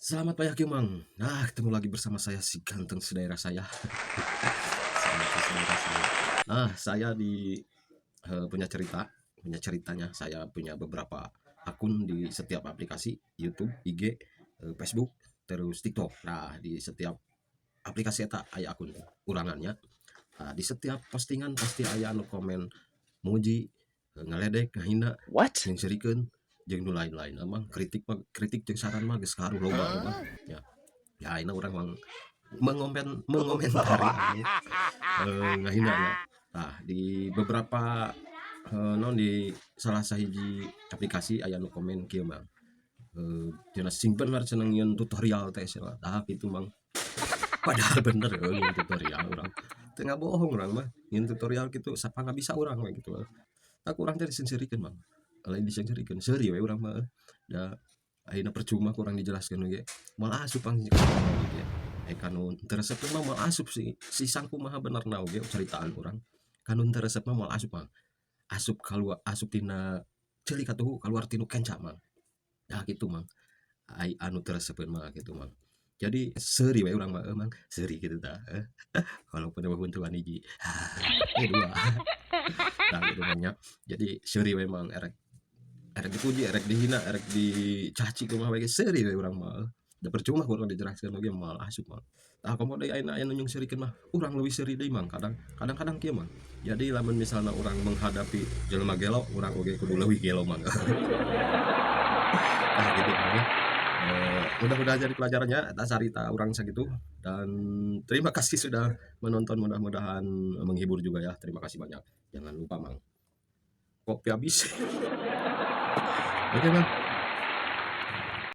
Selamat pagi, Mang. Nah, ketemu lagi bersama saya, si ganteng sedaerah saya. Si ganteng sedaerah saya. Nah, saya di punya cerita, punya ceritanya. Saya punya beberapa akun di setiap aplikasi, YouTube, IG, Facebook, terus TikTok. Nah, di setiap aplikasi eta aya akun urang nya. Nah, di setiap postingan pasti aya anu komen muji, ngaledek, ngahina, What? Nyeungseurikeun, jeung nu lain-lain. Emang kritik mah, kritik jeung saran mah geus karuh loba mah. Ya. Ya, ayeuna urang mang mengomentari anu ngahina nya. Nah, di beberapa naon, di salah sahiji aplikasi aya nu komen kieu, Mang. Cenah sing bener cenah nyieun tutorial teh cenah. Tah kitu, Mang. Padahal bener euy nyieun tutorial urang. Teu ngabohong urang mah, nyieun tutorial kitu sapangga bisa urang we gitu. Tah, ku urang teh diseungseurikeun, Mang. Lain diseungseurikeun, seuri we urang mah. Da ayeuna percuma ku urang dijelaskeun oge. Moal asup pang ge. Eh, kanu teu resep mah moal asup sih. Si sangkumaha benerna oge caritaan urang. Kanu teu resep mah moal asup, Mang. Asup kaluar, asup tina ceuli katuhu kaluar tinu kenca, Mang. Nah kitu, Mang. Ai anu teu resepeun mah kitu, Mang. Jadi seuri we urang mah, Mang, seuri kitu tah. Walaupun euweuh hiji, eh dua. Nah gitu, Mang, nya. Jadi seuri we, Mang, erek erek dipuji, erek dihina, erek dicaci kumaha we ge seuri we urang mah. Da percuma ku urang dijelaskeun oge moal asup, Mang. Tah, komo deui ayeuna aya nu nyungseurikeun mah, urang leuwih seuri deui, Mang. Kadang kadang-kadang kieu, Mang. Jadi lamun misalna urang menghadapi jelema gelo, urang oge kudu leuwih gelo, Mang. Tah gitu, Mang, ya. Mudah-mudahan jadi pelajarannya eta carita urang sakitu dan terima kasih sudah menonton, mudah-mudahan menghibur juga ya. Terima kasih banyak. Jangan lupa, Mang. Kopi habis. Oke, Mang.